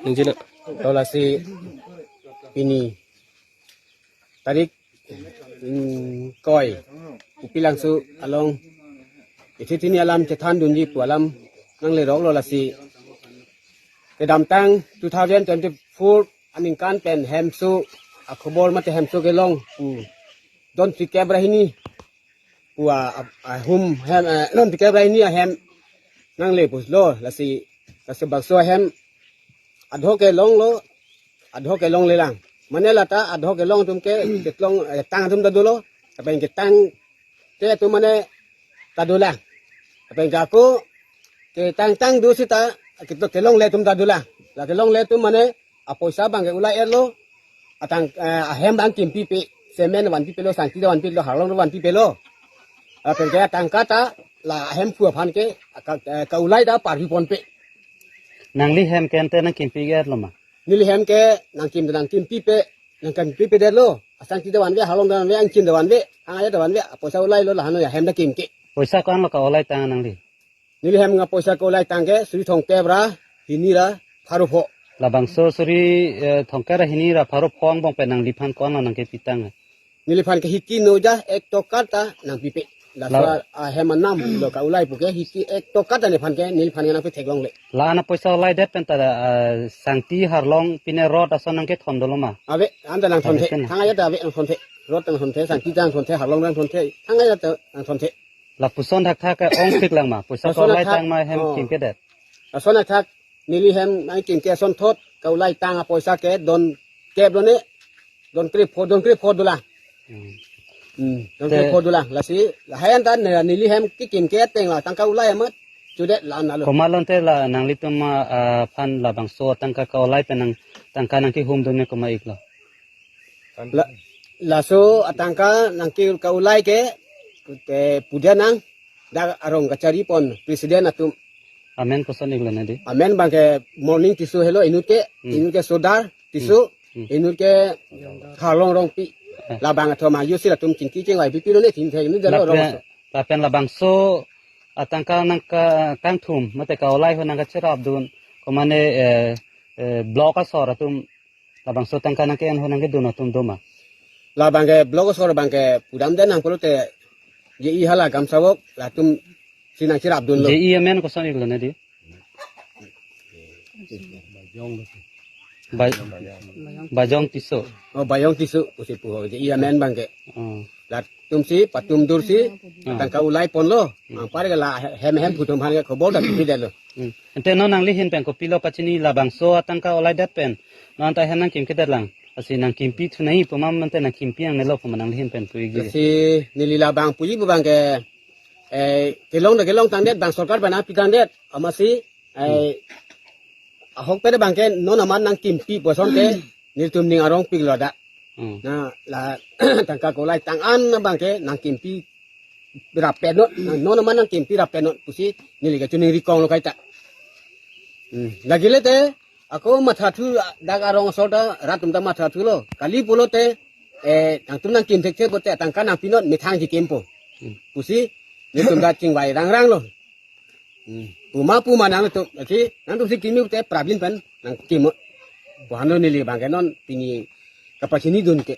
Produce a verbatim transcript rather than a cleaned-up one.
Ningje na. To lasi pini tarik, mm, koi, Upilangso along ithi tini alam chethan dunji pu alam nanglerok lo lasi. Kedamtang two thousand twenty-four aningkan pen hemso akhobor mate hemso kelong pu don phlikep ra hini pu a, a, ahum hem, eh, don phlikep ra hini ahem nangle puslo lasi, lasi bangso ahem adho kelong lo, adho kelonglelang. Mane lata adho kelong atum ke ketlong, eh, tang atum ta dolo, lapen ketang te atum mane ta dolang. Lapen ke ako ketang tang do sita ketlong kelongle atum ta dolang. La kelongle atum mane apoisa abang ke ulai-et lo, atang, eh, ahem abang kimpipe, cement vanpipelo, sangti ta vanpilo, harlong ta vanpipelo. Lapen ke atangka ta la ahem phu aphan ke ka, eh, kaulai ta parpiponpe. Nangli hem ke ante nangkimpi-et lo ma? Neli hem ke nangkim nangkimpipe, nangkimpipedet lo. Asangti ta vanve, harlong ta vanve, angchin ta vanve, hang aja ta vanve, apoisa ulai lo, lahenlo ya hem ta kimke. Poisa ko-an lo kaulai tang nangli? Neli hem apoisa kaulai tang ke suri thomkep ra hini ra pharo pho. Labangso suri, eh, thomkep ra hini ra pharo pho angbong pen nangliphan ko-an lo nangkepi tang? Neliphan ke hiki noja ek toka ta nangpipe. Laso la- a, ahem anam lo kaulai puke hiki ek toka ta neliphan ke, neliphan ke nangpi theklongle. La-an apoisa ulaidet pen ta, ah, sangti harlong pine rot ason nangkethon dolo ma? Ave, anta nangthonthe. Ave, pen. Thang aja ta ave nangthonthe. Rot nangthonthe, sangti ta nangthonthe, harlong nangthonthe. Thang aja ta nangthonthe. Lapuson thakthak ke ongpik lang ma? Poisa lason kaulai thak- tang ma hem oh. Kimkedet? Lason thak neli hem nangkimke asonthot kaulai tang apoisa ke don kep lo ne, don krepho, don krepho dolang. Hmm. Hmm, don te- krepho dolang. Lasi, lahai anta ne, neli hem kekimke ateng la tangka ulai amat, chudet la-an alo. Komat lo ante la nanglitum, ah, aphan labangso atangka kaulai pen nang tangka nangkehumdun me komat-ik lo? La, laso atangka nangke kaulai ke, ke pudia nang, dak arong kacharipon president atum. Amen koson-ik lo ne di? Amen abang ke Morning Tisso helo inut ke, hmm. Inut ke Sodar Tisso, hmm. Hmm. Inut ke Harlong Rongpi. Eh. Labang athoma yosi latum chingki chingvai pipilo ne thingthek inut jalo lapen, rong aso. Lapen labangso atangka nangka kangthum, mate kaulai ho nangkacherapdun, komane, eh, eh, block asor atum labangso tangka nangke-en ho nangkedun atum do ma? Labang ke block asor abang ke pudamde nang pulote J E hala gamsavok latum si nangcherapdunlo. J E amen koson-ik lo ne di? Ba-, Bajong Tisso. Oh, Bajong Tisso, pusi pu ho. J E amen abang ke. Oh. Latum si, patum dur si, hmm. Tangka ulai ponlo. Hmm. Anpar ke la hem hem phutum aphan ke khobor ta pipedetlo. Hmm. Ante non nangli ahin pen kopilo pachini labangso atangka ulaidet pen? Non ta hem nangkimkedet lang. Lasi nangkimpi thunai pu ma mate nangkimpi nangnelo pu ma nangli ahin pen pu-ikji? Lasi neli labang puji pu abang ke, eh, kelong ta kelong tangdet, bang sorkar pen nangpi tangdet. Amatsi, eh, hmm. Ahokpet abang ke non amat nangkimpi pu asonte nelitum ning arongpik lo da. Hmm. Na la tangka kaulai tang an abang ke nangkimpi rapet non, non amat nangkimpi rapet non pusi neli kachiningri kong lo kaita. Hmm. Lagile te ako mathathu dak arong asor ta rat atum ta mathathulo. Kali pulote, eh, nangtum nangkim thekthe pulote tangka nangpi non methang chikimpo. Hmm. Pusi nelitum ta chingvai rangrang lo. Hmm. Puma puma nangtum, lasi nangtum si kimi pulote prabin pen nangkim. Pu henlo neli abang ke non pini kapachinidun ke.